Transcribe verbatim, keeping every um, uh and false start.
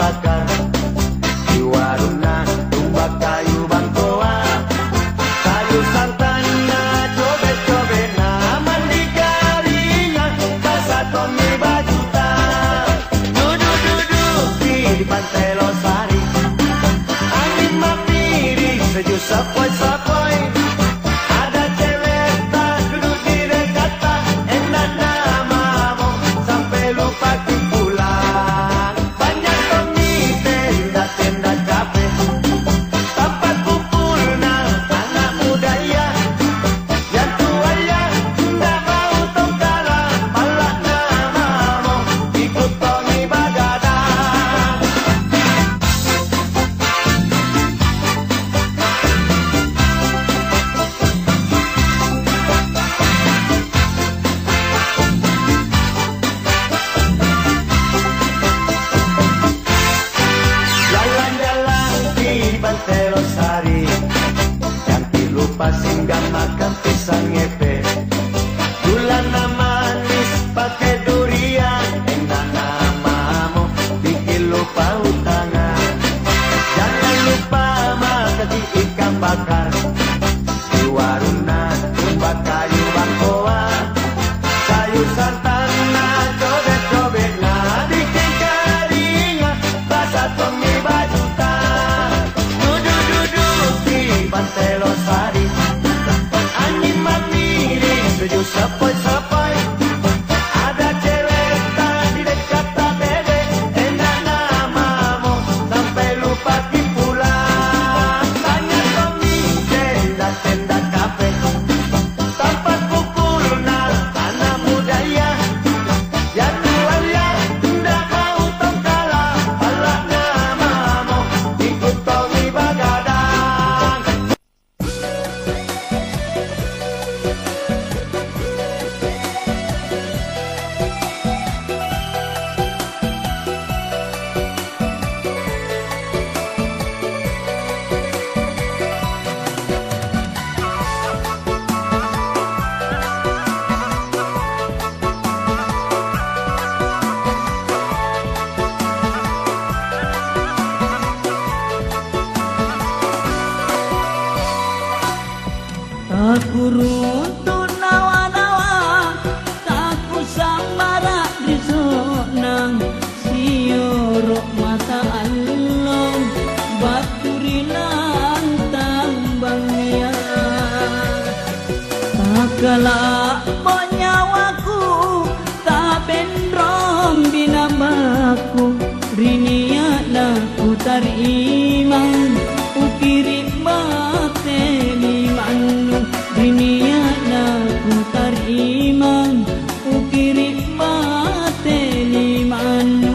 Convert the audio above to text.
bakar, ri warunna tumba kayu bangkoa, kayu santanna cobe-cobe'na mandi karinga, kasa tommi bajuta. Dudu-duduki ri Pantai Losari, anging mapiri seju sapoi-sapoi. Ada cewekta dudu ri dekatta, ena'na mamo sampe lupaki pulang. Banyak tommi tenda-tenda kafe, tampa kumpulna anak mudaya. Yang tuaya nda bau tongkala, palla'na mamo ikut tongi bagadang. Jalang-jalang ri Pantai Losari, cantik lupa singgang makan pisang ngepe. Bulanna manis pake durian, enakna mamo bikin lupa utanga. Jangan lupa makaki ikan bakar. Ri warunna tumba kayu bangkoa, sayur santanna cobe-cobe'na biking karinga, rasa tommi bajuta. Dudu-duduki Pantai Losari, anging mapiri seju sapoi-sapoi. Ada cewekta ri dekatta bede, ena'na mamo sampai lupaki pulang. Banyak tommi tenda-tenda kafe, tampa kumpulna anak mudaya. Yang tuaya nda bau tongkala, palla'na mamo ikut tongi bagadang. Takuruntu nawa-nawa, takusambara ri so'nang, sioro mata allo battu ri lantang bangngia. Takala'bo nyawaku, tabenrombi nabakku, ri nia'na kutarimang, ukiri' mate limannu, ri nia'na kutarimang, ukiri' mate limannu.